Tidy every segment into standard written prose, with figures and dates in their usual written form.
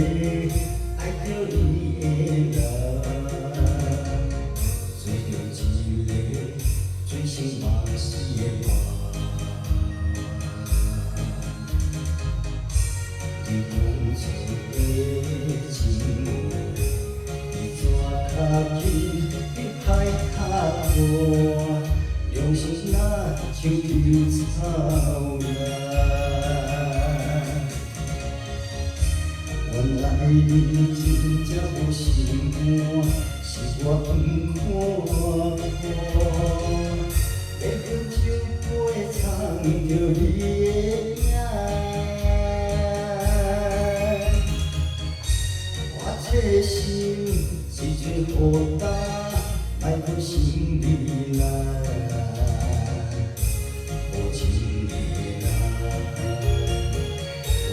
愛著你的人，做著一个醉生夢死的我。你講出的情話，伊怎較緊，比海較大，良心若像稻草人。原來你真正無心肝，是我毋看破。欲分酒杯藏著你的影，我這心一陣雨焦，莫閣想你啦。無情的人，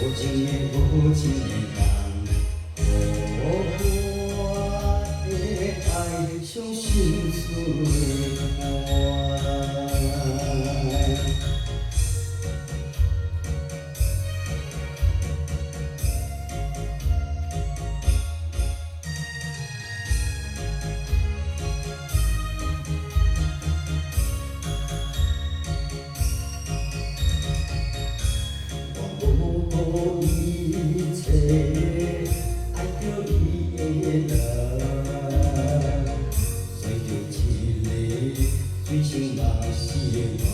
無情的無情的人，予我的愛傷心碎肝。我無顧一切，愛著你的人，做著一個醉生夢死的我。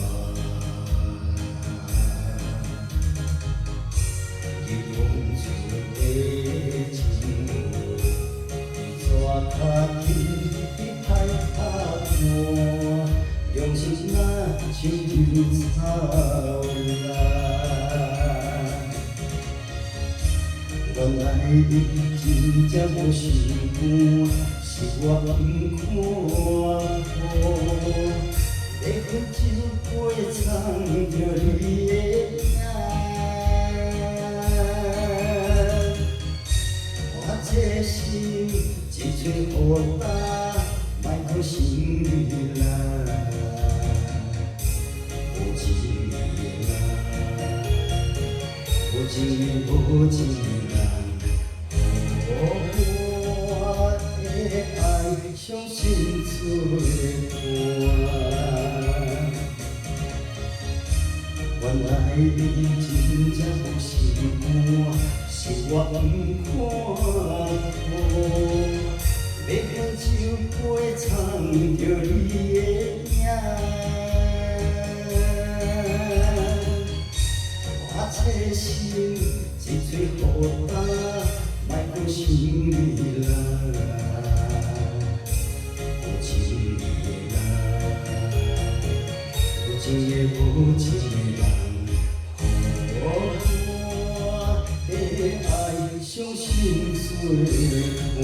你講出的情話，伊怎較緊，比海較大，良心若像稻草人。原來你真正無心肝，是我毋看破。欲分酒杯藏著你的影，我這心一陣雨焦，莫閣想你啦。無情的人，無情的無情的人，予我的愛傷心碎肝。原來你真正無心肝，是我毋看破。欲分酒杯藏著你的影，我這心一陣雨焦，莫閣想你啦。無情的人，無情的無情的人，予我的愛傷心碎肝。